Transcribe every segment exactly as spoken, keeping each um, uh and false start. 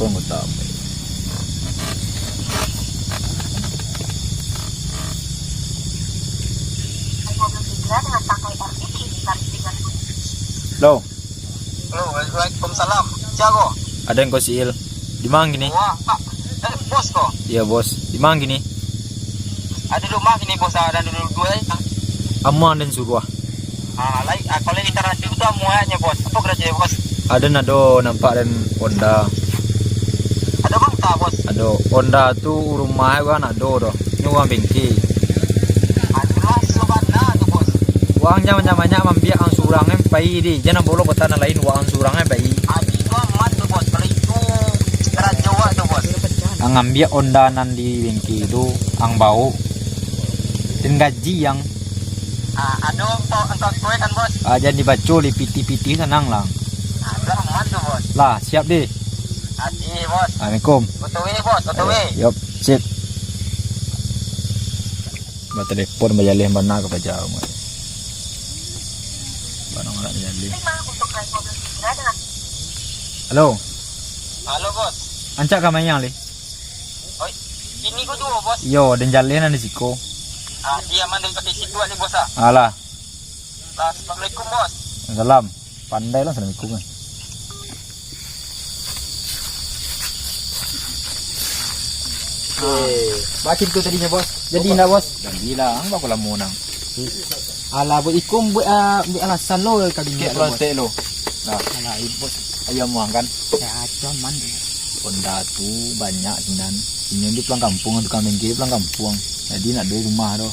Anggota. Halo. Halo, waalaikumsalam. Sia ko? Aden ko, Siil. Di ma kini? Wah, Pak. Eh, bos ko? Iyo, bos. Di ma kini? Ado di rumah kini, bos. Ado duduak-duduak se. Amuah den suruah. Ah, lai, ah, kalau di karajo tu amuah nyo, bos. Apo karajo, bos? Aden ado nampak den Honda. Ado mangko, bos? Ado Honda tu, rumah urang ndak ado doh. Nyo urang bengke. Ah, jelas lo bana tu, bos. Urang jan banyak-banyak maambiak, ang surang an pai di. Jan ang bao lo kota nan lain, urang surang an pai. Ah, itu aman tu, bos. Kalau itu karajo awak tu, bos. Ang ambiak Honda nan di bengke tu, ang bao. Den gaji ang. Ah, ado angkau, angkau angkau kan, bos? Ah, jan dibaco di pitih-pitih, sanang lah. Ah, tu aman tu, bos. Lah, siap deh. Ati, bos. Assalamualaikum. Oto we, bos. Oto we. Yop, sip. Batelepon bajaleh bana ka paja. Barang anak bajaleh. Halo. Halo, bos. Ancak ka mayang, leh? Oi, ini ko juo, bos. Iyo, den jaleh nan di siko. Ah, di aman dari pakai situ ni, bos, ah. Alah. Assalamualaikum, bos. Salam. Pandai lah, assalamualaikum, kan. Eh, bacin tu tadinyo, bos. Jadi ndak, bos? Jadi lah, ang bako lamo nang. Alah, buek iko buek, ah, buek alasan lo ka bini. Kek lo, bos. Nah. Alah, eh, bos. Ayo muang kan? Ya, aman. Honda tu banyak sinan. Inyo di pulang kampuang, tukang bengke pulang kampuang. Jadi ndak ado rumah doh.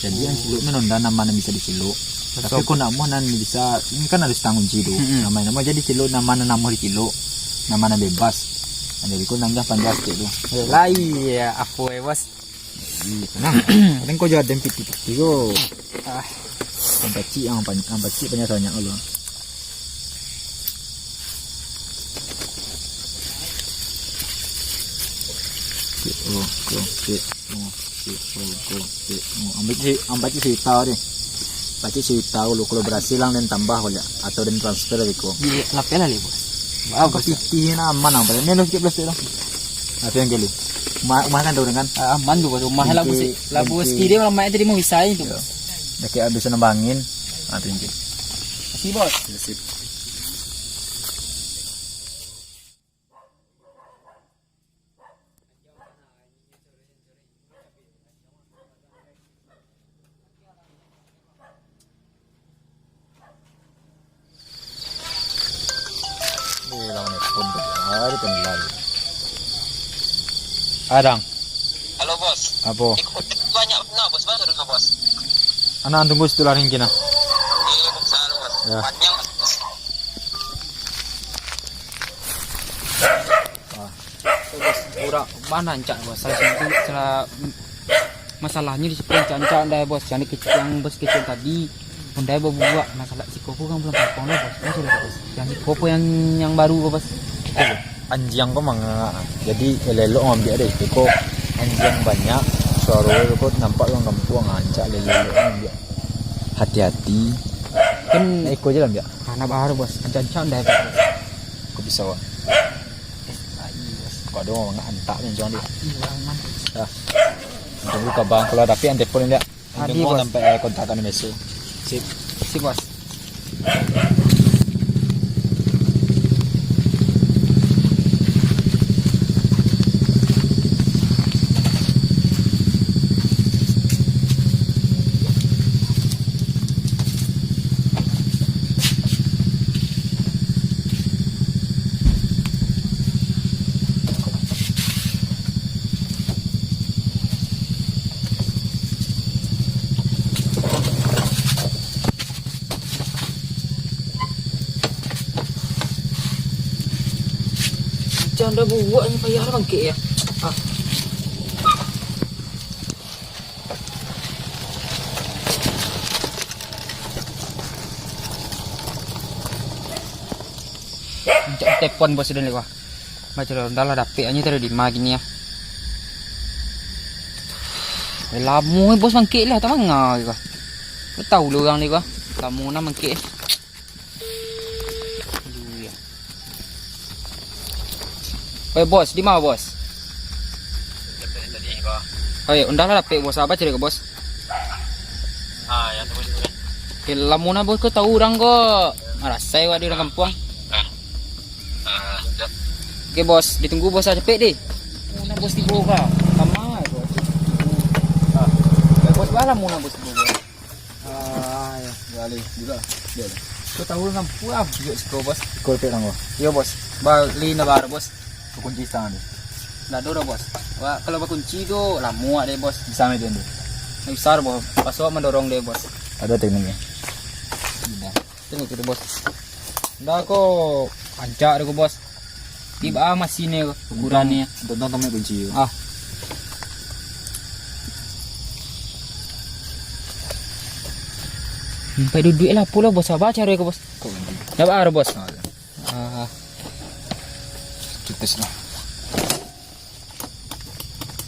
Jadi yang cilok nan Honda nan ma nan bisa dicilok. Tapi kok ndak amuah nan bisa, ini kan harus tanggung kunci tu. Mm-mm. Nama-nama jadi cilok, nama nan amuah dicilok, nama nan bebas. Nah, jadi kok nang jan panjang sikit tu. Lai, ya, apo, eh, bos? Ih, tenang. Kadang kau jual den piti-piti ko. Ah. Ang pacik yang pan-, ang pacik banyak-banyak lo. Cik, oh, oh, cik, oh, cik, oh, oh, cik, oh. Ang pacik, ang pacik cerita deh. Pacik cerita lo, kalau berhasil lang den tambah ko, atau den transfer ko. Iya, lapeh lah, bos. Wah, bos. Piti ni aman, ang paling. Ni lo sikit plastik lo. Nah, tu yang kali. Rumah, rumah kan tu kan? Ah, aman tu, bos. Rumah lah, bos. Lah, bos, dia malam tadi mau bisa itu, bos. Dah kayak habis nambah angin. Ah, tu yang kali. Makasih, bos. Sip. Eh, lawan iPhone tu, hari tu lari. Adang. Halo, bos. Apo? Ikut banyak benar, bos. Banyak benar, bos. Anak tunggu situ lah, ringkin ah. Iya, bos. Halo, bos. Ya. Panjang, bos. Ah. Bos, urak bana ancak, bos. Salah satu, salah, masalahnyo di siko ancak-ancak ndai, bos. Yang di kecil, yang bos kecil tadi, ndai babuak. Masalah siko ko kan bulan kampuang lo, bos. Bos, udah, bos. Yang siko ko yang, yang baru ko, bos. Siko ko. Anjiang ko manga. Jadi, elok-elok ngambiak deh. Siko anjiang banyak, suaro ko nampak urang kampuang, ancak elok-elok ngambiak. Hati-hati. Kan iko je lah ambiak. Anak baru, bos. Ancak-ancak ndai, bos. Ko bisa, bos. Kok ado urang antak ni, jangan deh. Iya, aman. Dah. Tunggu kabar, kalau dapek ang telepon dia. Adi, bos. Sampai kontakan besok. Sip. Sip, bos. Jan dah buak ni payah lah bangkit ya. Ah. Ancak telepon bos sudah ni, wah. Macam dah lah dapek aja tadi di ma gini ya. Eh, lamo eh, bos bangkit lah, tak manga ke kah? Kau tahu lah orang ni kah? Lamo nak bangkit eh. Aduh, ya. Oi, Bos, di ma, Bos? Dapek tadi, Bos. Oi, undah lah dapek, Bos. Apo cari ko, Bos? Ah, yang tu, Bos, tu. Oke, lamo na, Bos, ko tau urang ko. Marasai wak di urang kampuang. Ah. Ah, sudah. Oke, Bos, ditunggu, Bos, ah, capek deh. Lamo na, Bos, tibo ka. Lamo, Bos. Ah. Oke, Bos, bah lamo na, Bos, tibo, Bos. Ah, yo, bali dulu lah. Yo. Ko tau urang kampuang, ah, duduk siko, Bos. Ko dapek urang ko? Yo, Bos. Bali na bara, Bos. Bakunci tangan tu. Ndak ado doh, Bos. Wak, kalau bakunci tu lamo deh, Bos. Bisa mah itu, Ndu? Ndak bisa doh, Bos. Paso mandorong deh, Bos. Ado tekniknyo. Indak. Teknik itu, Bos. Ndak ko rancak deh ko, Bos. Tibo ah masinnyo ko, ukuran ni. Tontong tomek kunci tu. Ah. Sampai duduak lah, apo lah, Bos. Sabar caro ko, Bos. Kok ganti? Sabar, Bos. Ah, yo. Ah. Kites lah.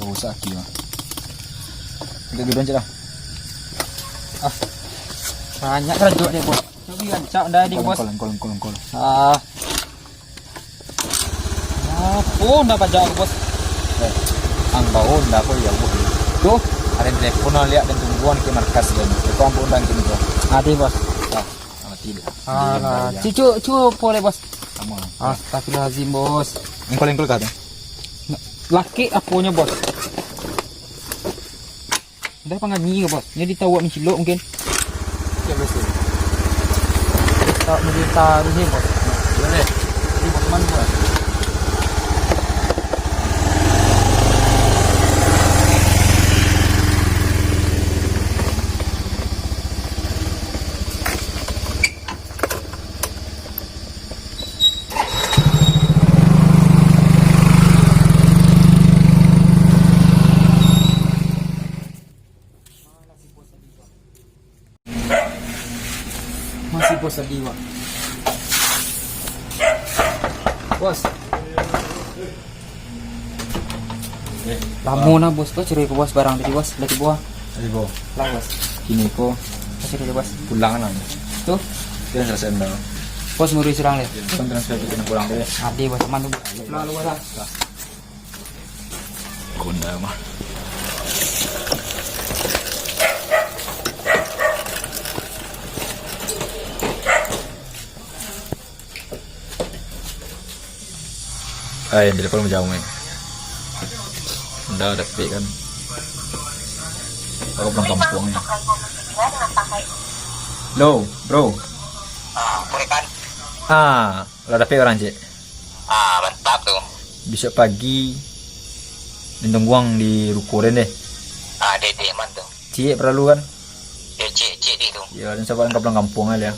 Oh, sakit lah. Agak gedong je lah. Ah. Banyak karajo deh, Bos. Tapi rancak dah deh, Bos. Engkol, engkol, engkol, engkol. Ah. Apo ndak pajak, Bos? Eh, ang bao ndak ko ya, Bos. Tu? Ado telepon lah, liek dan tungguan ke markas dia. Iko ampun undang kini, Bos. Ado, Bos. Ah. Mati deh. Alah, cucu, cucu apo deh, Bos? Samo lah. Astagfirullahaladzim, Bos. Engkol-engkol kah tu? Laki aponyo, Bos? Dah panganyi ke, Bos? Nyo ditawak mancilok mungkin. Ya, Bos. Tawak mancilok taruih ni, Bos. Iyo deh. Jadi, Bos, mano, Bos? Masih, Bos, tadi, Pak. Bos. Eh, lamo na, Bos, ko cari ko, Bos, barang tadi, Bos. Lah tibo. Lah tibo. Lah, Bos. Kini ko. Ko cari ko, Bos. Pulang lah. Tu? Dia selesai dah. Bos ngurus urang deh. Kan transfer kita pulang deh. Ado, Bos, aman tu, Bos. Pulang dulu, Bos, ah. Guna mah. Ai, telepon macam ni. Ndak dapek kan. Aku pulang kampuang ni. Lo, bro. Ah, boleh kan? Ah, lah dapek urang, cik. Ah, mantap tu. Besok pagi, den tunggu ang di ruko den deh. Ah, deh, deh, aman tu. Ciek paralu kan? Yo, ciek, ciek di tu. Yo, den sabar ka pulang kampuang aja.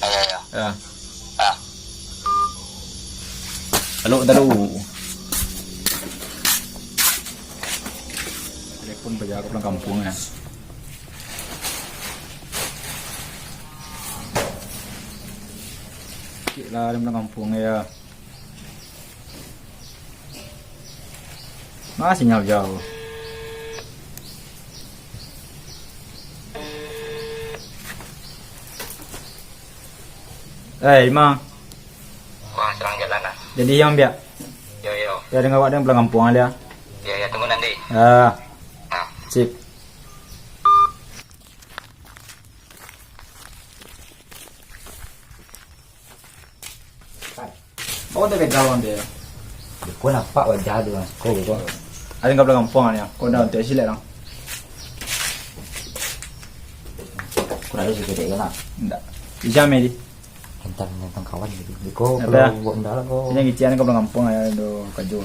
Ayo, ayo. Ya. Ah. Halo, bentar dulu. Telepon paja ka pulang kampuang ya. Ciek lah, den pulang kampuang ya. Ma sinyal jauah. Eh, Imang. Wah, sadang jalan lah. Jadi, Imang, biak. Yo, yo. Ya, den awak den pulang kampuang aja. Yo, yo, tunggu nanti. Ya. Ah. Sip. Kau udah beda lawan dia. Kau nampak wajah dia, Mas. Kau, kau. Ada nggak pulang kampuang ya? Kau udah untuk silek lang. Kurang ada sikit dek lah. Ndak. Bisa medi. Tentang, tentang kawan gitu. Kau kalau buat benda lah kau. Yang kician kau pulang kampuang ya, do kerja.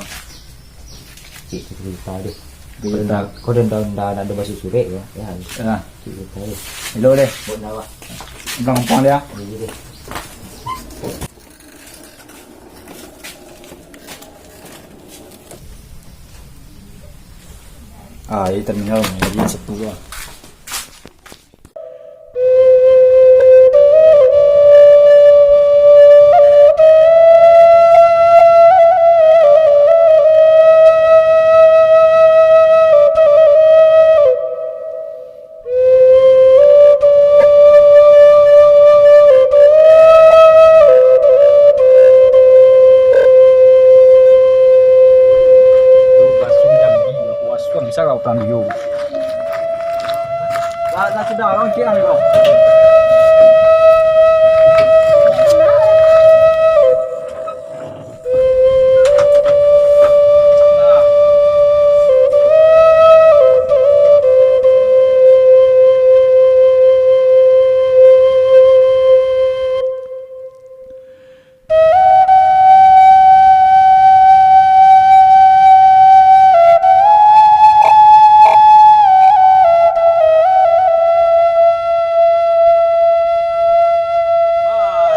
Cik, cerita deh. Cerita. Kau dah, kau dah, dah, dah, dah basuh surek kau. Ya. Ya. Cik, cerita deh. Hello deh. Buat benda lah. Pulang kampuang dia. Iya deh. Ah, ini terminal, jadi satu lah. Ah, lah sudah, lah ongkek lah, Bro.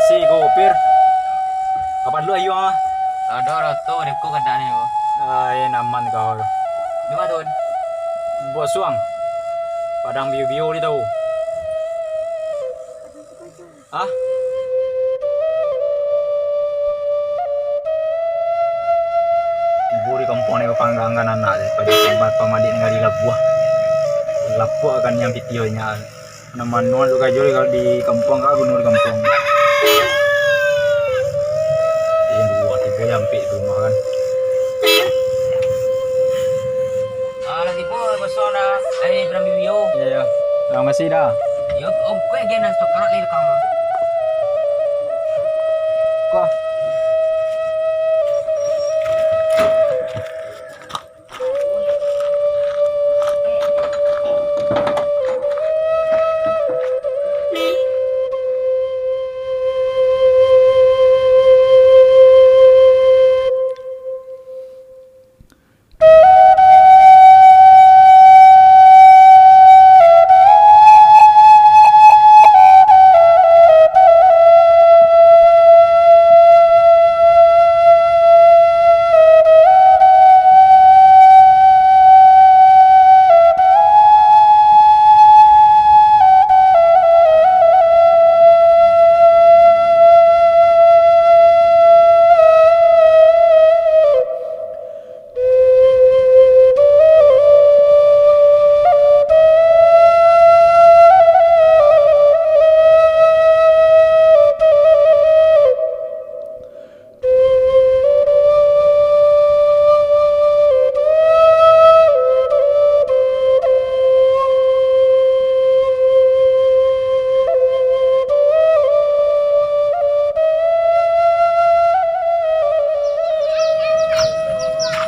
Masih kopir. Kapan lu ayo ah? Ado roto di ko kadang ni, Bo. Ai, naman kau tu. Di mana tu? Buat suang. Padang bio-bio di tahu. Ah. Tibo di kampuang ni, kapanggang-anggan anak deh, pado sambat pamadik nagari labuah. Lapuak akan yang pitih banyak. Mano-mano tu kajo di, di kampuang, ka bunuh di kampuang. Yang dua, tibo jampik di rumah kan. Ah, lah tibo, kosong dah. Eh, Ibrahim Bibi, yo. Iya, iya. Terima kasih dah. Yo, om, kau yang dah sepakat lah, lekang lah. Kau.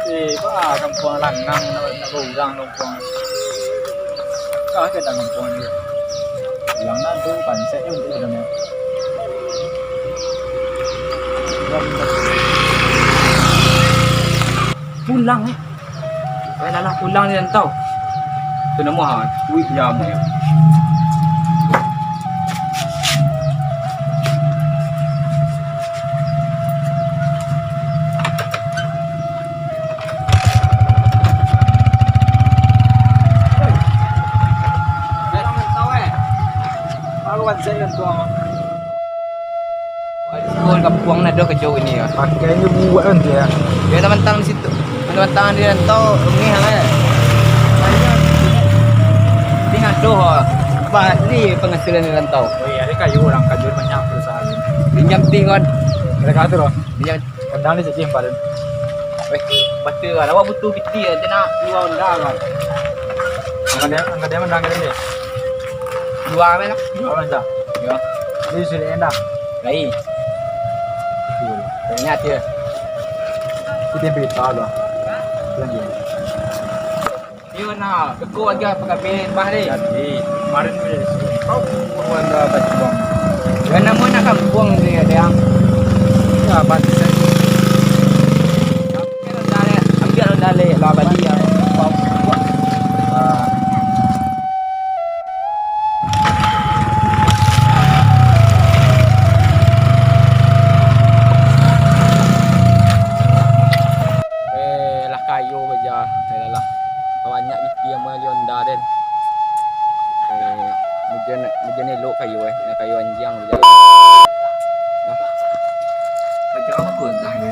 Eh, bah, kampuang langang, nak, nak baurang kampuang. Kah ka kampuang ni. Yang nado pansek je untuk kadang. Pulang, eh. Eh, lah, lah, pulang di rantau. Tu namo ha, duit jam ni. Di kampuang nado kajo ini yo. Pakai ni buat kan dia. Dia mentang di situ. Mentang di rantau, ngeh lah. Ini nado ha. Bali penghasilan di rantau. Oh iya, ada kayu orang kayu banyak perusahaan. Pinjam ti kan. Ada kayu tu loh. Pinjam. Kadang ni sedih paling. Weh, baca lah. Awak butuh piti ya, dia nak dua onda kan. Angkat dia, angkat dia menang dia. Dua apa nak? Dua apa dah? Ya. Ini sudah endah. Lain. Banyak dia. Kita berita lah. Lanjut. Iyo nah, beko aja pakabe bah deh. Jadi, kemarin tu dari sini. Kau pun anda bajuang. Yo namo nak kampuang ni, Dang. Ya, batis saja. Ambiak lo dalek, ambiak lo dalek, lah bali ya. Eh, lah kayo baja. Eh, lah, lah. Banyak piti amuah di onda den. Eh, mujan, mujan elok kayo, eh. Nah, kayo anjiang baja. Nah. Kayo apo kau entah ni?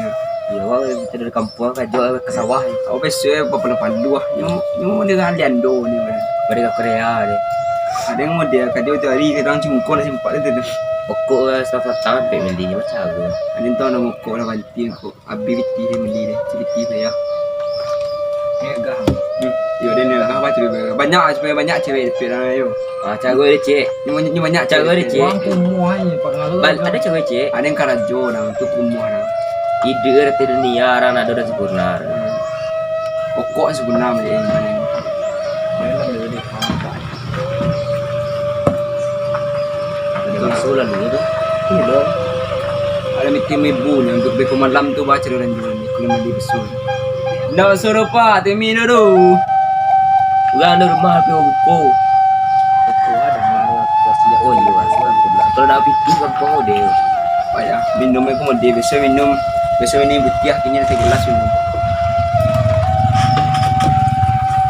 Ya, awak dari kampuang kayo ka sawah. Awak besok, eh, papalu-palu ah. Nyo, nyo dengan Aliando ni, eh. Bari ka Korea deh. Ado yang model kayo tu hari kadang cungkol lah simpak tu, tu. Pokok lah, salah satu sampai beli ni macam apa? Ado yang tahu nama pokok lah, banting pokok. Abih piti ni beli deh, piti saya. Mega. Hmm. Yo, den yo, apo cewek? Banyak, supaya banyak cewek dapek lah, yo. Ah, caro dia, cik. Nyo banyak, nyo banyak caro dia, cik. Urang kumuah ni, Pak Ngalur. Bal-, ado caro, cik. Ado nan karajo, nan tu kumuah, nan. Iduik rata dunia, urang ndak ado nan sempurna. Hmm. Pokok sempurna, cik. Langsung lah dulu tu. Ini doang. Ado meeting ibu ni, untuk beko malam tu, baco dalam jual ni. Kalau mandi besok. Ndak suruh Pak, timi dulu. Urang ado rumah tapi buko. Buko ado malah. Oh iyo, asuhan tu lah. Kalau nak piti gampang deh. Payah. Minum aku mode, biasa minum, biasa minum putiah, kini ado gelas minum.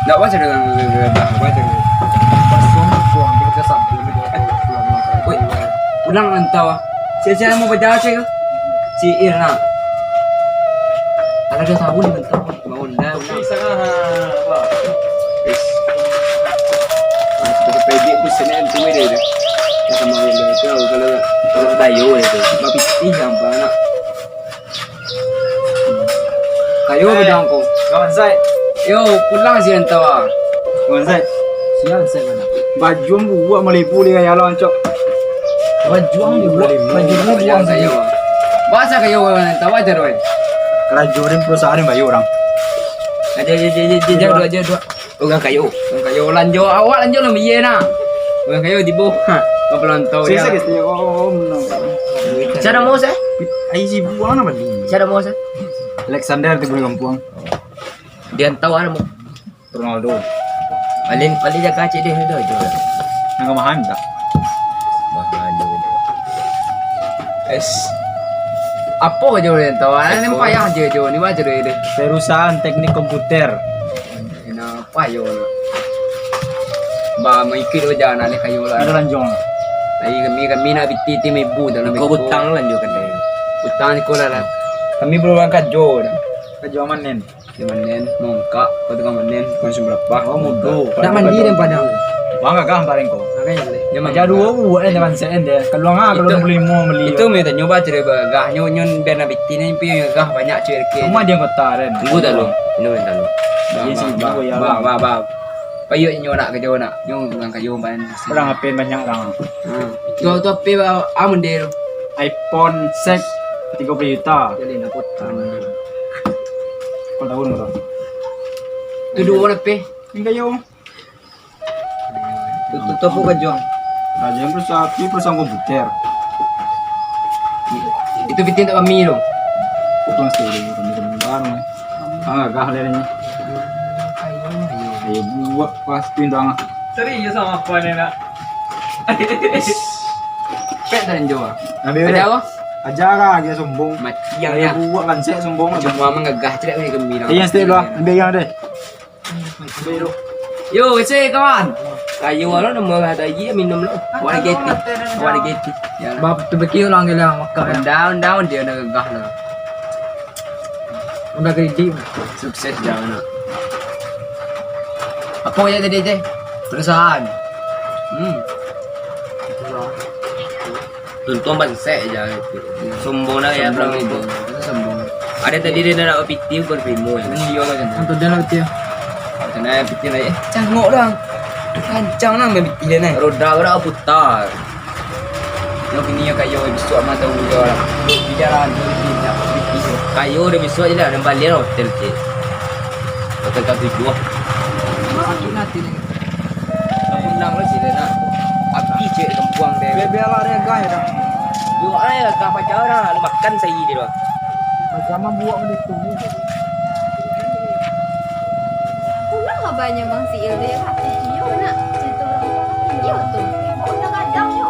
Ndak baco dengan bah, baco. Pas buang, buang, kita sabun, kita pulang, pulang. Woi, pulang antau. Sia-sia mau bajalan, sia. Si Irna. Ada dua tahun ni, antau. Mau undang, undang. Bisa lah, apa? Yes. Nah, seperti pede tu, sana yang tua dia, dia. Dah sama dia, dia tu, kalau, kalau kayu dia tu. Babi, ih, nampak nak. Kayu. Eh, bidang ko. Kawan Zaid. Yo, pulang si antau ah. Kawan Zaid. Siang, siang mana? Baju buak malipu di gaya lo, Ancok. Baju buak, baju buak kayu. Bahasa kayu, kawan antau aja, Roy. Karajo di perusahaan yang bayu orang. Aja, aja, aja, aja, aja, dua, aja, dua. Urang kayo. Urang kayo, lanjo, awak lanjo lah, iye nah. Urang kayo tibo. Ha, kapalantau. Sisa dia. Guys, ya, oh, oh, oh, no. Sia namo, sia? Ai, si buang apa ni? Sia namo, sia? Alexander di Bulu Kampuang. Dia tahu namo. Ronaldo. Paling, paling jaga cik dia tu, tu. Nang kamahan tak? Mahal juga. Es. Apa aja orang tahu? Ah, ni payah aja, Jo. Ni baca dulu dia. Perusahaan teknik komputer. Nah, apa yo? Ba, maikut bajalan alih kayo lah. Ada lanjong. Ai, kami, kami nak piti tim ibu dalam. Kau beko. Utang lah jo kadai. Utang siko lah, lah. Kami belum angkat jo dah. Kajo manen. Di manen, mongkak, kau tukang manen, kau langsung berapa? Oh, mudo. Nak mandi dan padang. Wang gagah bareng kau. Makanya, dia aja dua buat ni teman saya dia. Kalau ngah, kalau itu, enam puluh lima beli. Itu minta nyoba cari bagah. Nyo, nyo biar nak piti ni, pi gagah banyak cewek ke. Rumah dia kota, Ren. Tunggu tak lu? Ini minta lu. Iya sih, bah, bah, bah, bah, bah. Payuak nyo nak kerja nak. Nyo dengan kayu ban. Orang apa banyak orang. Ha. Tu, tu apa, ah, model? iPhone six tiga puluh juta. Jadi nak potong. Kau tahu nggak? Tu dua orang apa? Ini kayu. Tu, tu, tu apa kerja? Kerja yang perusahaan, perusahaan komputer. Itu fitting tak kami tu. Itu masih ada, kami kembang, eh. Ah, gagah dia ni. Ayo buat pasti dah. Serius sama apa ni nak? Pek dan jo. Ambil. Ada apa? Ajar lah, dia sombong. Mati yang dia. Buat kan, saya sombong. Cuma mengagah, tidak boleh gembira. Iya, stay dulu. Ambil yang deh. Yo, wes, kawan. Kayo lo, namo lah tadi, minum lo. Warna geti. Warna geti. Ya. Bab tu beki ulang gila makan. Daun-daun dia nak gagah lo. Udah kredit. Sukses jangan nak. Apa ya tadi teh? Perusahaan. Hmm. Untung bansek je. Sombong lah ya, sombong itu. Itu sombong. Ada tadi dia nak piti, bukan primo ya. Iya lah kan. Untuk dia nak piti. Kena piti lah ya. Cangok dah. Kancang lah main piti dia ni. Roda, roda putar. Yo kini yo kayo besok mah tahu yo lah. Di jalan tu, di nak piti. Kayo dah besok je lah, dan balik lah hotel cik. Hotel tak tujuh. Sakit hati ni. Pulang lah sini nak. Api cek kampuang deh. Biar-biarlah dia gah ya dah. Yo ai gah pacar dah, lu makan sayi dia dah. Macam mana buat benda tu? Pulang kabarnya Bang Siil tu ya, Kak? Iyo nak. Cerita orang tua. Iyo tu. Oh, dah gadang yo.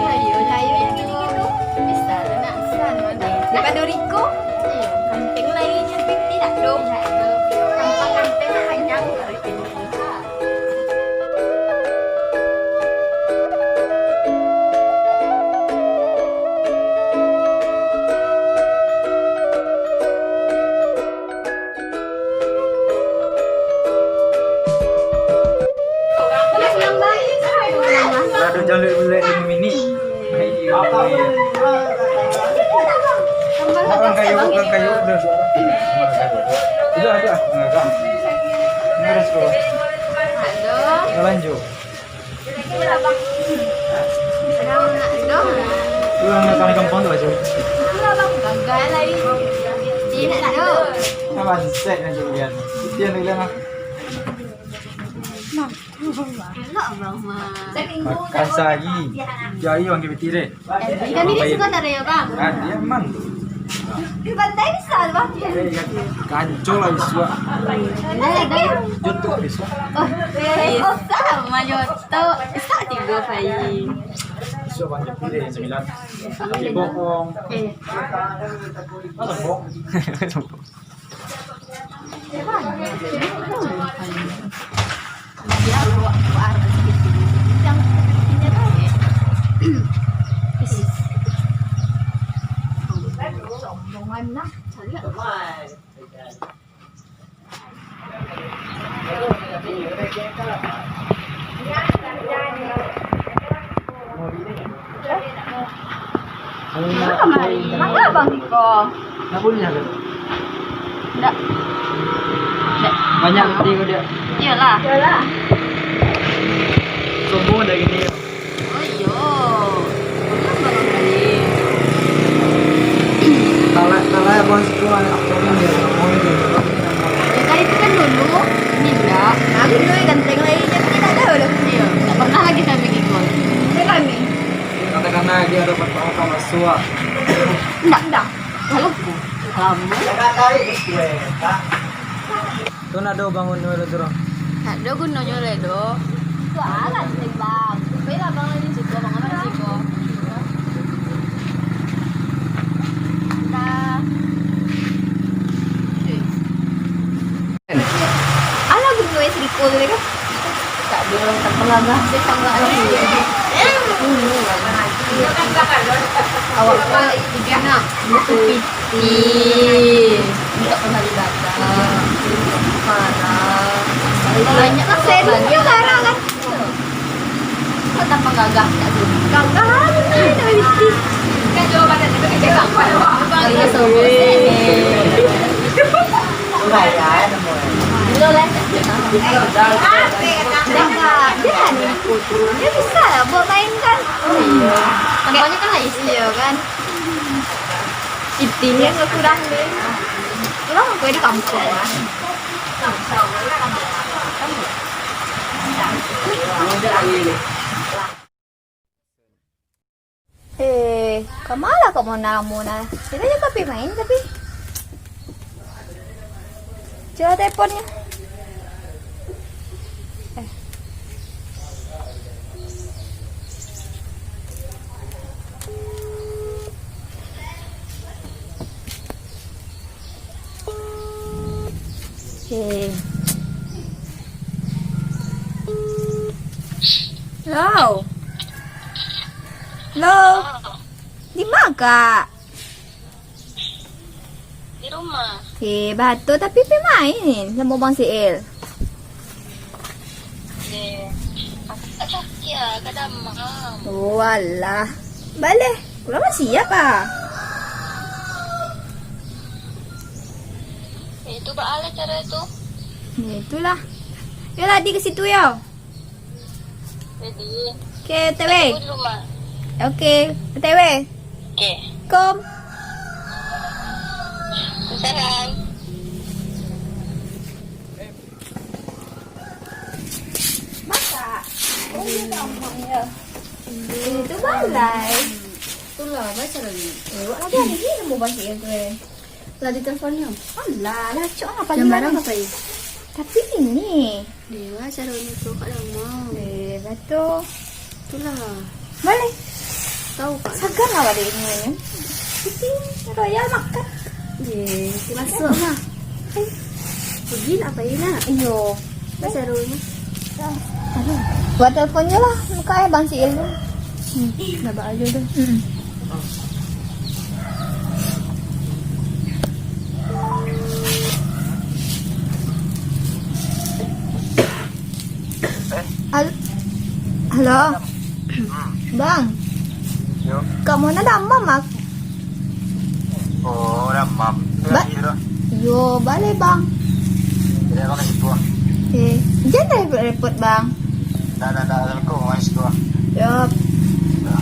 Ayo, ayo yang gini-gini tu. Bisa lah nak. Bisa lah nak. Bukan Doriko. Iyo, kanting lagi cantik tidak dong. Tampak kanting panjang. Aduh, jangan lek-lek lima minit. Orang kayu, orang kayu, udah, udah. Udah, udah. Terus, bro. Aduh. Udah lanjut. Udah, udah. Lu yang datang di kampung tu, Bang. Gagal lagi. Cina tu. Sama set yang dulu, Yan. Itu yang dulu, Yan. Nah. Elok, Bang, mah. Makan sehari. Tiap hari Bang K B T deh. Jadi kami di suka tak ada ya, Bang? Ah, dia emang. Di pantai bisa, Bang. Kanco lah bisuak. Ada, ada. Joto lah bisuak. Oh, eh, oh, sama joto. Bisa tiga kali. Bisuak Bang K B T deh, sembilan. Tapi bohong. Eh. Masa bohong? Kenapa, Mari? Mangga abang siko? Nak buliah ke? Ndak. Ndak. Banyak peti ko dia. Iyalah. Iyalah. Sombong dah gini. Oh, iyo. Buliah abang, Mari. Kalau, kalau abang siko, anak abang dia, abang dia. Ya, kan itu kan dulu, ini ndak. Nah, aku dulu ganteng lagi, jadi tidak tahu dah. Iya, tak pernah lagi kami ikut. Itu kami. Katakanlah dia ada patah masuak. Ndak, ndak. Kalau kamu. Tu ndak ado bangun dulu tu, Ro. Ndak ado gunonyo lai doh. Tu alah sih, Bang. Baiklah, Bang, ini siko, Bang, aman siko. Dah. Alah, gunung es riko tu kan. Tak ada orang tak pelagah, dia tak pelagah. Awak tu tiga nak butuh piti untuk kembali baca. Parah. Banyak lah, serius lah, parah kan. Kok tanpa gagah tak tu? Gagah lah, betul, tak piti. Kan jawapan tadi pakai cakap pada awak. Kalau dia sorok, eh. Urai lah, eh, nama. Belum lah, tak cakap. Dah, dah, dah. Dia bisa lah buat main kan. Tampaknya kan lah, iya kan. Itinya nggak kurang deh. Kurang aku di kampung lah. Eh, kama lah kok Mona, Mona? Kita juga pi main tapi. Coba teleponnya. Eh. Eh. Hello. Hello. Di ma, Kak? Di rumah. Eh, batua tapi pi main samo Bang Siil. Eh, aku tak sakik ah, ka damam. Oh, alah. Baleh, pulang masih siap ah. Eh, itu baa lah cara tu. Ya, itulah. Yolah, Adi ke situ yo. Jadi, oke, O T W. Aku di rumah. Oke, O T W. Oke. Kom. Salam. Masak. Oh, ini gampang ya. Ini tu balai. Itulah, baca lagi. Eh, awak lagi ada ni nombor Bang Siil tu, eh. Lah diteleponnyo. Alah, lah cok lah pagi. Jam barang apa ya? Tapi ini. Dewa, cara ni tu kat lama. Eh, betul. Itulah. Boleh. Tahu, Kak. Sagar lah awak dek ini. Isi royal makan. Ye, masuk lah. Eh. Pergi nak apa ye nak? Iyo. Baca dulu ni. Aduh. Buat telepon je lah. Buka eh Bang Siil tu. Hmm. Dah bak aja tu. Hmm. Hal-, halo. Bang. Yo. Kak Mona damam, Mak. Oh, damam. Ba-, yo, baleh, Bang. Jadi, abang kat situ, ah. Eh, jangan repot-repot, Bang. Dah, dah, dah. Assalamualaikum. Waalaikumsalam. Yop. Dah.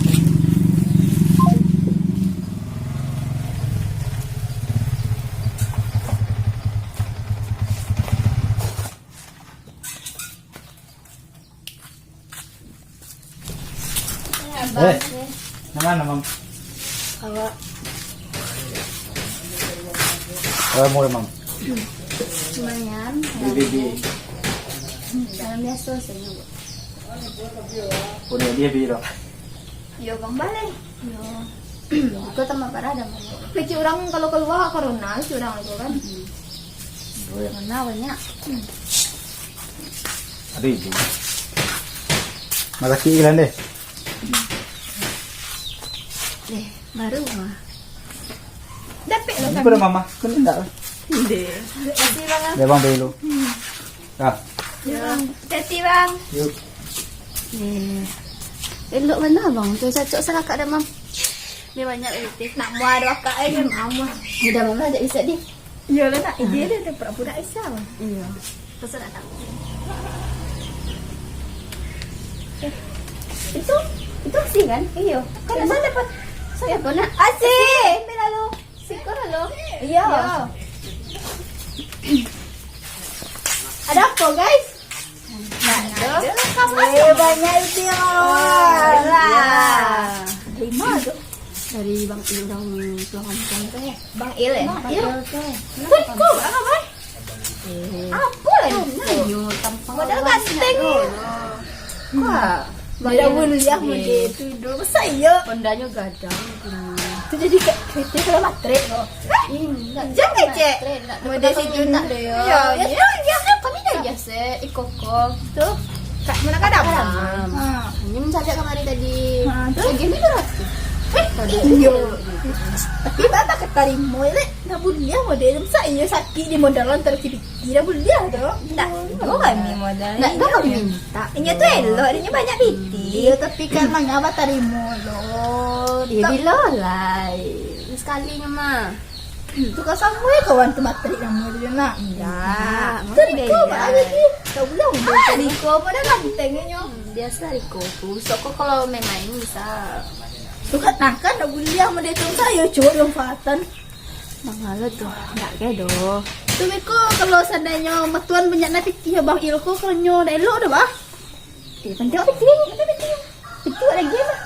Eh, nang ma, Mam? Awak. Awak murah, Mam. Lumayan. Di, di, di. Dalam biasa saja, Bu. Punya dia, Bi, doh. Yo, Bang, baleh. Yo. Iko tambah parah dah, Mam. Kecil orang kalau keluar corona, kecil orang itu kan. Hmm. Corona banyak. Aduh, itu. Malah kilan deh. Eh, baru mah. Dapik lah. Ini kami. Pada mama, kau ni ndak lah. Deh. Terima kasih, Bang. Ya, Bang, dulu. Hmm. Ah. Ya, Bang. Hati-hati, Bang. Yuk. Eh, elok bana, Bang. Tu cocok sarakak dah, Mam. Dia banyak rezeki. Nak mua dua kak ai, kan, Mam. Udah, Mam, ajak isap deh. Iyolah, nak. Dia, dia, dia pura-pura isap. Iya. Pasal nak tahu. Eh, itu, itu asih, kan? Iyo. Kan asal dapat. Saya pun nak. Asih! Ambil lalu. Siko lalu. Iya. Iya. Ada apa, guys? Nah, ada. Eh, banyak itu. Wah, lah. Dari mana tu? Dari Bang Il, orang tulang kampung tu, ya. Bang Il, eh? Bang Il. Bang Il tu. Kau, kau, apa, Bang? Eh. Apa lah itu? Modal ganteng ni. Wah, dia dah kuliah model tu, Dul. Masa iya? Hondanyo gadang. Tu jadi ka-, kereta kalau matrik tu. Hah? Jangan kecek. Model situ nak. Ya, ya, ya. Kami dah biasa, iko kok. Tu. Kak, mana kadang? Ha. Ini mencajak kamari tadi. Ha, tu? Lagi ni tu rasa. Eh, iyo. Tapi bapa ketarimo, Lek. Dah buliah model tu. Masa iyo sakik di modalan tarkibiti. Dah buliah tu. Ndak, iko kami modal. Ndak, dah kami minta. Inyo tu elok, inyo banyak piti. Iyo, tapi kan manga batarimo lo. Iyo, bilo lai. Sekali nyo mah. Tu kan samo yo kawan tu matrik namo tu nak. Indak. Kan iko baa lagi. Tak buliah model tu. Iko pun dah ganteng nyo. Biasa iko tu. Sok ko kalau main-main bisa. Tu kan, nah kan dah buliah model tu. Masa iyo cowok dimanfaatan. Manga lo tu, ndak ke doh. Tu beko kalau seandainyo matuan banyak nan pitih Bang Il ko, kalau nyo ndak elok doh, bah. Eh, panjang pitih, panjang pitih. Pitih lagi lah.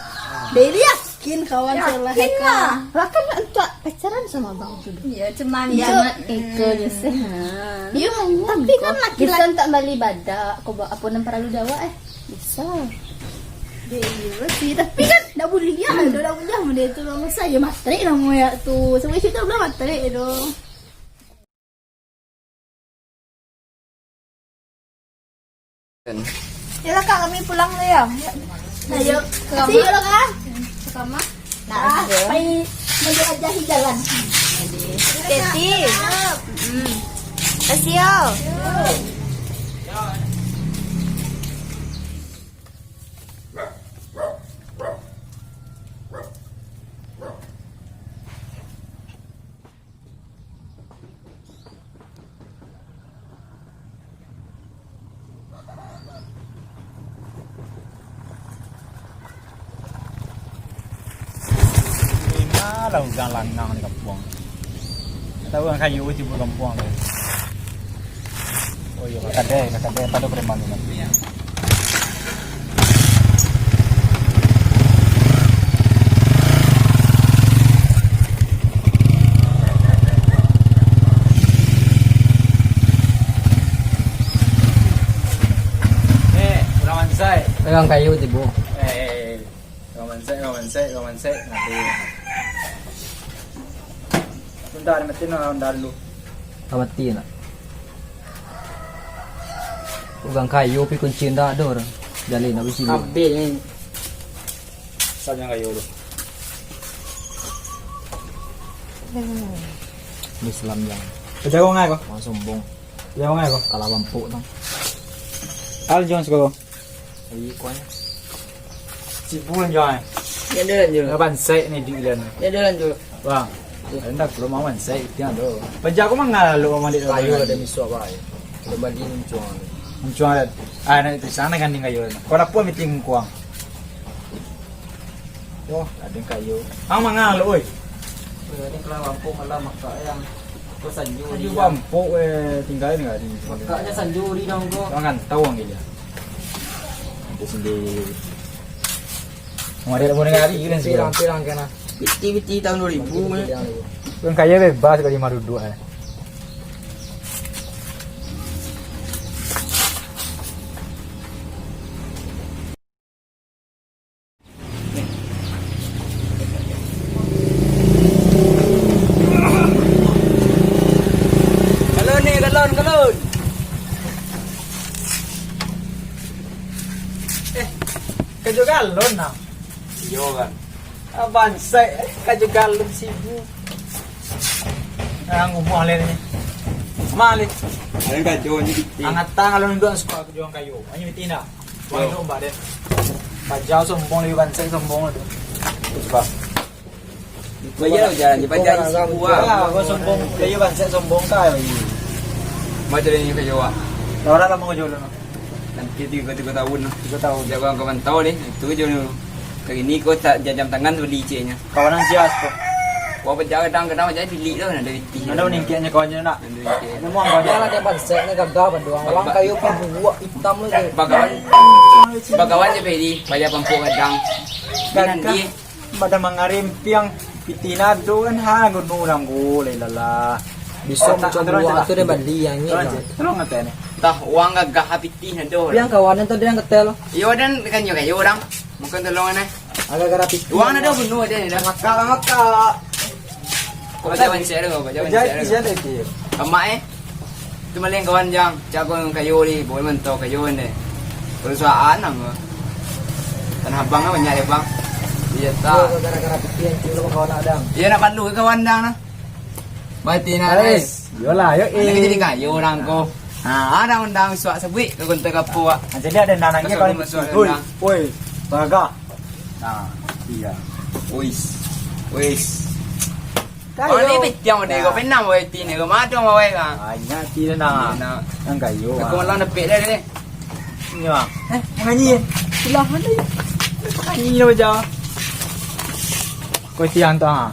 Dari yakin kawan saya lah. Yakin lah. Lah kan nak untuak pacaran sama abang tu. Ya, cuman ya. Iko je sih. Iyo, tapi kan laki-laki. Bisa tak bali badak, ko ba-, apo nan paralu di awak, eh? Bisa. Deh, iyo sih, tapi kan dah buliah, dah, dah buliah model tu lah. Masa iyo matrik namo yo tu. Sampai situ buliah matrik tu. Yalah, Kak, kami pulang dulu yo. Nah, yo, ke kamar lah, Kak. Ke kamar. Nah, pai menjelajahi jalan. Hati-hati. Hmm. Kasih yo. Iko lah urang lanang di kampuang. Tahu urang kayo tibo kampuang tu. Oh iyo, kakadai, kakadai pado preman tu. Eh, urang mansai. Urang kayo tibo. Eh, eh, eh. Urang mansai, urang mansai, urang mansai. Nanti. Bentar, mati no, bentar dulu. Ka mati nak. Urang kayo pi kunci ndak ado urang. Jaleh nak bisi. Abih ni. Sajo kayo tu. Ni selam jang. Kajago ngai ko? Wah, sombong. Kajago ngai ko? Kalah bampuk tu. Al jong siko. Iko nyo. Sibun jong. Ya dah lanjut. Kapan sek ni di ilan. Ya dah lanjut. Bang. Anda kalau mau sek itu tu. Paja aku mangalo mau di. Kayo ado misuak bae. Kalau bagi ni cuang. Muncuang adat. Ah, nak itu sana kan tinggal yo. Kau lapor meeting kuang. Yo, ada kayo. Ang manga lo, oi. Oi, ada kelah lampu malam makak yang kau sanju. Sanju dia. Bampuk, eh, tinggal ni kali. Makaknya sanju di dong kau. Jangan tahu ang dia. Nanti sendiri. Mau ada boleh hari kan sih. Pirang-pirang kena. Piti-piti tahun dua ribu ni. Kan kaya bebas kali mah duduk, eh. Galon ni, galon, galon. Eh, kajo galon nah. Iyo kan. Ah, bansai, eh, kajo galon sibuk. Ang rumah leh ni. Maleh. Ada kajo ni. Angatan kalau nunduk suka kajo kayo. Hanya betina. Wah, yo. Nyoba deh. Bajau sombong lagi bansai sombong tu. Sebab. Bayar lah jalan je, bayar isi buah. Ah, kau sombong, lagi bansai sombong kau. Macam ni kayo awak. Orang lama kau jual. Nanti tiga, tiga tahun lah. Tiga tahun. Jago kawan tahu ni, itu je dulu. Kali ni kau tak jajam tangan beli ceknya. Kawan ang sias tu. Kau apa jaga dang kadang jadi bilik tu, nak ada pitih. Ada meningkatnya kawannya nak. Ada pitih. Memang banyak lah dia bansai ni gagah banduang. Orang kayu pun buak hitam tu je. Bagawan, bagawan je beli, bayar pampuk kadang. Gagah. Nanti Badan mangarimpiang, pitih nado kan, ha, gunu nanggo, lai lalah. Bisa macam buah tu dia bali yang ni. Tolong lah. Tolong lah, teh, ni. Tah, uang gagah pitih nado. Yang kawan tu dia yang ketel. Iyo, dan kan yo kayo orang. Mungkin tolong ni. Agak-agak pitih. Uang nado gunu aja ni dah. Makak, makak. Kau baca bansai tu, kau baca bansai tu. Jadi, jadi, jadi. Amak, eh. Tu malin kawan jang, cako kayo ni, boleh mantau kayo ni. Perusahaan ang. Tanah Abang kan banyak ya, Bang. Iyo, tak. Gara-gara pitih yang kilo kawan nak dang. Iyo, nak palu ke kawan dang nah. Berarti nak, guys. Yolah, yo, eh. Jadi kayo orang ko. Ha, ada undang suak sebuik ke kontak apa, Wak? Ha, jadi ada nanangnya kalau masuk oi, undang. Oi, baraga. Nah, iya. Ois. Ois. Kayo. Oh, ni pitiang deh, kau penam wai ti ni, kau madong wai kan. Banyak ti dah nak. Nak. Yang kayo. Aku malam dapik dah ni. Ni, Bang. Eh, manganyi, eh? Ilah, mana? Manganyi dah, Bang. Kau tiang tu, ha.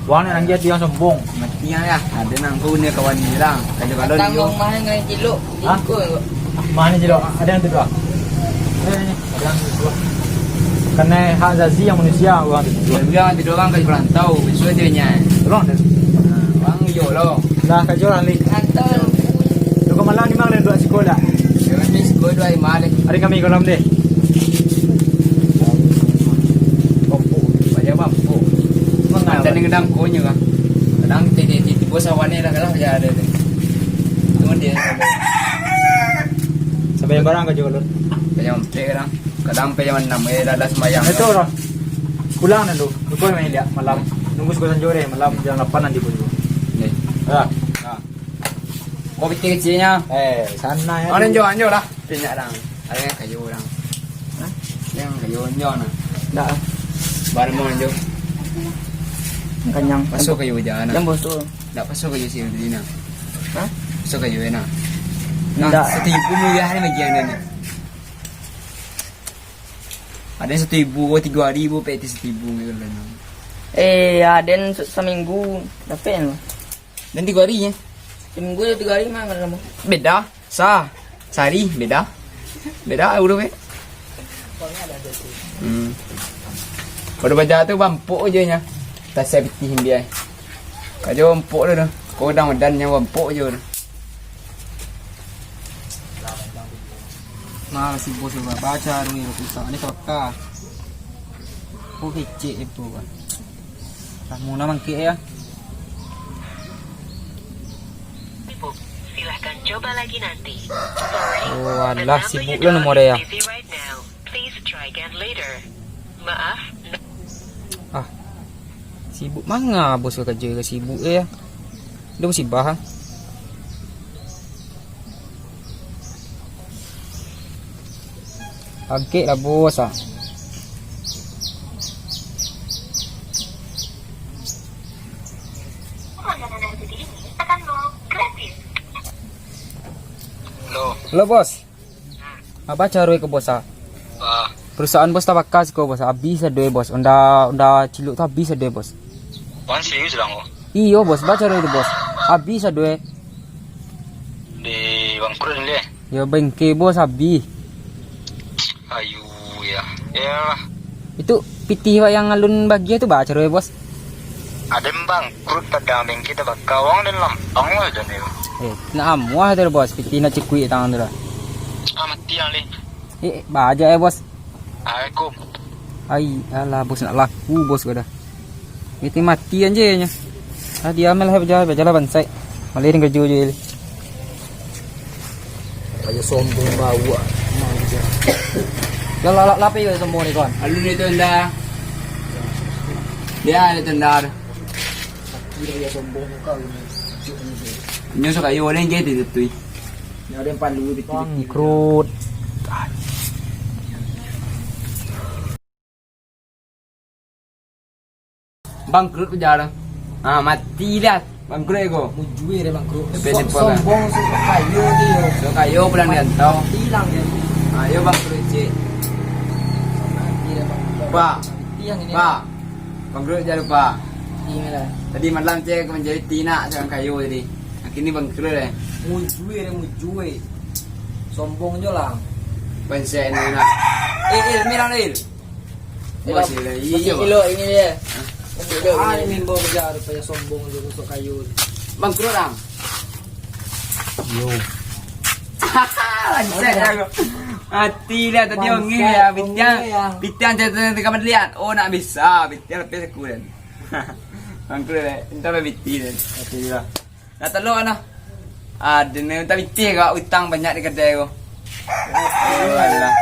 Wang ni nanggia tiang sombong. Mati lah. Ada nang kau ni kawan ni lah. Kajo kalau dia. Tanggung mah ngai cilok. Hah? Mah ni cilok. Ada yang tu dua. Ada yang tu dua. Karena hak azazi yang manusia orang tu. Dia bilang tidur orang kaji perantau, besok dia nyai. Tolong dia. Nah, orang iyo lo. Lah kajo orang ni. Antol. Dua malam ni mang dua sekolah. Dia ni sekolah dua lima deh. Hari kami kolam deh. Payah bampu. Mantan dengan dangkonyo kan. Kadang tiba-tiba sawan ni dah kalah aja ada tu. Cuma dia. Sampai barang kajo kalau. Kajo sampai kadang. Kadang sampai jam anam, eh, dah, dah sembahyang. Itu lah. Pulang dulu. Lupa main lihat malam. Nunggu sekolah sanjo deh, malam jam lapan nanti pun. Ni. Ya. Ha. Kau pitih kecilnya. Eh, sana ya. Oh, anjo, anjo lah. Pinyak dang. Ada yang kayu orang. Hah? Yang kayu anjo nah. Ndak. Baru mau anjo. Kanyang. Masuk kayu aja nah. Yang bosok. Ndak masuk kayu sih tadi nah. Hah? Masuk kayu enak. Nah, ndak. Satu ibu murah ni bagi yang ni. Ada yang satu ribu, tiga hari bu, peti satu ribu gitu kan. Eh, ada yang se-, seminggu dapat kan? Dan tiga hari ya? Seminggu atau tiga hari mah kalau lama. Beda, sa, sehari beda. Beda urus eh. Hmm. Pada baca tu bampuk je nya. Tasai pitih dia. Kajo empuk tu tu. Kodang udan nya empuk je tu. Nah, si bos tu baca tu ni rusak ni kaka. Kok kecek itu kan. Lah muna mangkik ya. Sibuk. Silahkan coba lagi nanti. Sorry. Oh, alah, sibuk lah nomor dia. The number you called is busy right now. Please try again later. Maaf. Ah. Sibuk manga bos ka karajo ka sibuk eh. Dah musibah ah. Agek lah bos ah. Halo. Halo bos. Apa caro ko, Bos, ah? Ah. Perusahaan Bos tabaka siko, Bos. Abih sadoe, Bos. Onda, onda ciluak tu abih sadoe, Bos. Wan serius lah, Bos? Iyo, Bos. Ba caro itu, Bos. Abih sadoe. Di bangkrut ni, leh? Yo, bangke, Bos, abih. Ayu, ya. Ya. Itu pitih wak yang alun bagiah tu ba caro, Bos? Aden bangkrut padang bengke tabaka, wang den lampang lah jan yo. Eh, nak amuah tu, Bos, pitih nak cikuik tangan tu lah. Ah, mati yang leh. Eh, baja ya, Bos. Assalamualaikum. Ai, alah, Bos, nak laku, Bos, ko dah. Mati-mati anjirnyo. Ah, diam lah, bajalan, bajalan bansai. Maleh den karajo je. Aja sombong bawa. Lah, lah, lah, lah, apo iyo sombong ni, kawan? Alun itu ndak. Dia ada tendar. Gila, ya, sombong muka lu ni. Nyo sok kayo ni, jadi tetui. Nyo ada yang palu di. Bangkrut. Bangkrut ujar. Ah, mati dah. Bangkrut ko. Mujue deh bangkrut. Tapi so-, ni pun lah. Sombong, sok kayo dia. Sok kayo pulang di antau. Hilang dia. Ah, yo bangkrut, cik. Mati dah bangkrut. Ba. Mati yang ini. Ba. Bangkrut jar, ba. Mati lah. Tadi malam cik aku manjadi tinak seorang kayo tadi. Kini bangkrut deh. Mujue deh, mujue. Sombong jo lah. Bansai ni nak. Eh, eh, mirang, eh. Masih lah, iyo, masih Bang. Kilo ini dia. Hah? Masih kilo. Ah, ini. Ini mimbo kerja, rupanya sombong tu, sok kayo. Bangkrut, Bang. Yo. Bansai aku. Mati lah tadi. Bansai, ongeh ya, ongeh bintang. Ya. Bintang, jangan, jangan, jangan lihat. Oh, nak bisa. Bintang lepas aku dan. Bangkrut, eh. Entah lah biti dan. Mati lah. Nak telok ano. Ah, dia ni minta pitih kak, utang banyak di kedai ko. Oh, alah.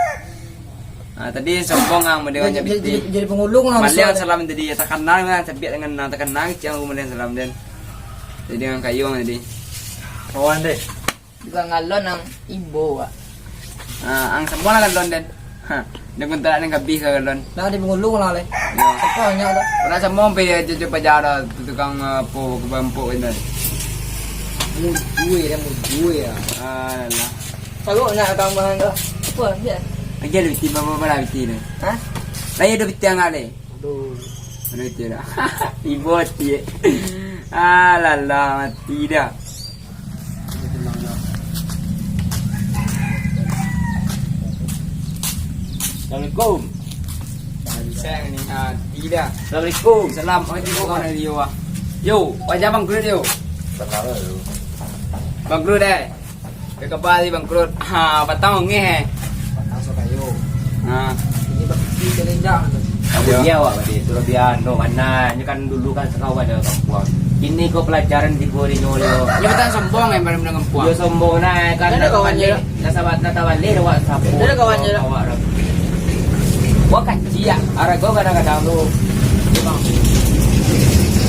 Ah, tadi sombong ah, model banyak pitih. Jadi, jadi, jadi pengulung lah. Maliang salam tadi, ya, terkenal kan, terbiak dengan nang terkenal, kecil aku maliang salam den. Jadi dengan kayu tadi. Kawan deh. Juga ngalon nang ibo, Wak. Ah, ang semua lah galon den. Ha, den kontrak den kabih ka galon. Nah, di pangulu lah, leh. Yo. Apa banyak dah? Pernah samo sampai ya, cucu pajar dah, tu tukang, eh, apo, kebang apo gitu. Mujue dah, mujue ya. Alah. Baru nak tambahan dah. Apa dia? Lagi ada biti, berapa, berapa lah biti ni? Hah? Lagi ada biti yang ada. Aduh. Mana itu dah? Ibu hati, eh. Alah, mati dah. Assalamualaikum. Saya ni hati dah. Assalamualaikum. Salam. Oh, itu kawan dari Yo, ah. Yo, wajah bangkrut, Yo. Bangkrut, eh. Ka kaba tadi bangkrut. Ha, patang ongeh, eh. Patang sok kayo. Ha. Ini bakiki jalenjang tu. Amun iyo awak tadi tu labiah anu, mana nyo kan dulu kan sakau ado kampuang. Kini ko pelajaran tibo di nyo, yo. Nyo patang sombong, eh, pada kampuang. Yo sombong nah, kan. Ado kawan nyo. Nak sabat, nak tabaleh awak sapu. Ado kawan nyo. Awak dah. Wah, kacik, ah. Arago kadang-kadang tu.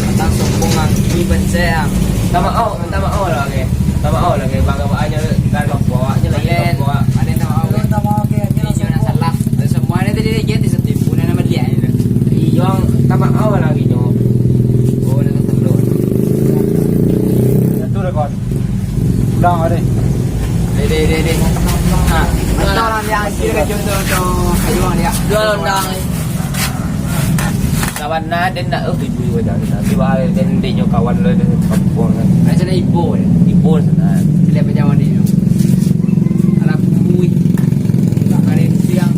Patang sombong, ah. Ni benceh, ah. Tama, oh. Minta maaf lah, oke. Minta maaf lah, oke. Bang, awak nyo kan bawa, nyo lagi bawa. Ada minta maaf, oke. Minta maaf, oke. Ini nyo nak salah. Semua ni tadi dia jadi setipu, nak nama dia ni. Iyo, minta maaf lah, gitu. Oh, nak terlalu. Satu rekod. Ulang, ada. Deh, deh, deh, deh. Ha, minta orang dia hasil ke contoh tu. Ayo, orang dia. Jual undang. Kawan nah, den nak, oh, tuju macam ni. Tapi bah, den, den nyo kawan lo, den kampuang kan. Macam mana ibu, eh? Ibu sana. Lihat macam mana ni. Alah, bui. Tak ada siang.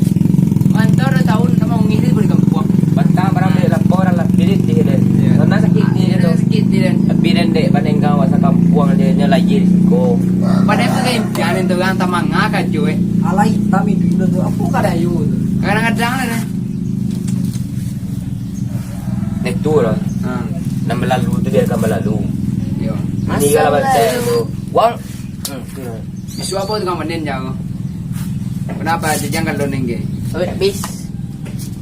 Mantau dah tahun, nama ungin ni boleh kampuang. Batang barang dek lapau, orang lapih dek deh, deh. Ya. Sana sakit ni, deh, tu. Sakit ni, deh. Tapi den dek, bandingkan awak sakampuang je, nyo lahir siko. Padahal tu kan impian tu, orang tamangah kajo, eh. Alah, hitam itu tu. Apa kada ayu tu? Kadang-kadang lah, deh. Itu lah. Ha. Nan balalu tu biarkan balalu. Yo. Ini kalau baca tu. Wang. Hmm, tu lah. Isu apa tu kan panen jauh. Kenapa aja jangan lo nengge? Habis.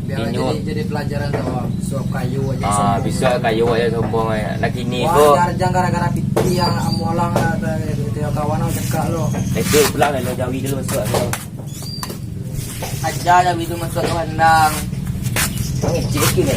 Biar jadi, jadi pelajaran tu. Suap kayu aja. Ah, sombong. Bisa kayu aja sombong aja. Nak kini ko. Wah, jangan gara-gara piti yang amualang ada kawan cakap lo. Itu pulang lo jawi dulu masuk. Aja lah itu masuk ke kandang. Ngecek kini.